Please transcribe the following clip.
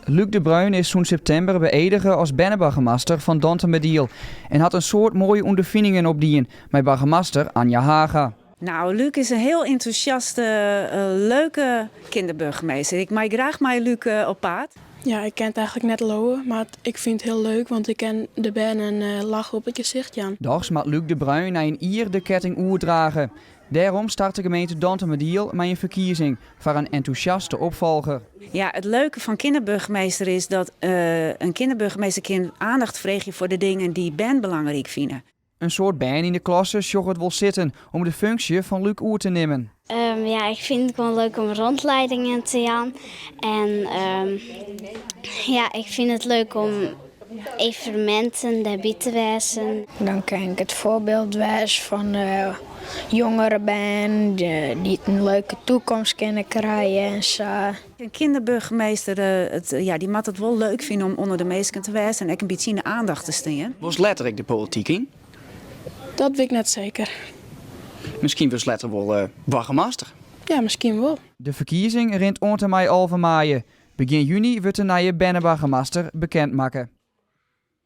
Luc de Bruin is sûnt septimber beëdige as berneboargemaster fan Dantumadiel en hat in soad moaie ûnderfiningen opdien mei boargemaster Anja Haga. Nou, Luc is in hiel entûsjaste, leuke kinderburgemeester. Ik mei graach mei Luc op paad. Ja, ik kin it eigentlik net leauwe, mar ik fyn it hiel leuk, want ik kin de bern in lach op it gesicht jaan. Dochs moat Luc de Bruin nei in jier de ketting oerdrage. Dêrom start de gemeente Dantumadiel mei in ferkiezing foar in entûsjaste opfolger. Ja, it leuke fan kinderburgemeester is dat in kinderburgemeester kin aandacht freegje foar de dingen dy't bern belangryk fine. In soad bern yn de klasse sjogge it wol sitten om de funksje fan Luc oer te nimmen. Ja, ik fyn it gewoan leuk om rûnliedingen te jaan. En ja, ik fyn it leuk om eveneminten dêrby te wêzen. Dan kin ik it foarbyld wêze fan jongere bern dy't in leuke toekomst kinne krije en sa. In kinderburgemeester, ja, dy moat it wol leuk fine om ûnder de minsken te wêzen en ek in bytsje yn de aandacht te stean. Wolst letter ek de polityk yn? Dat wit ik net seker. Miskien wurdst letter wol boargemaster? Ja, miskien wol. De ferkiezing rint oant en mei 11 maaie. Begjin juny wurdt de nije berneboargemaster bekend makke.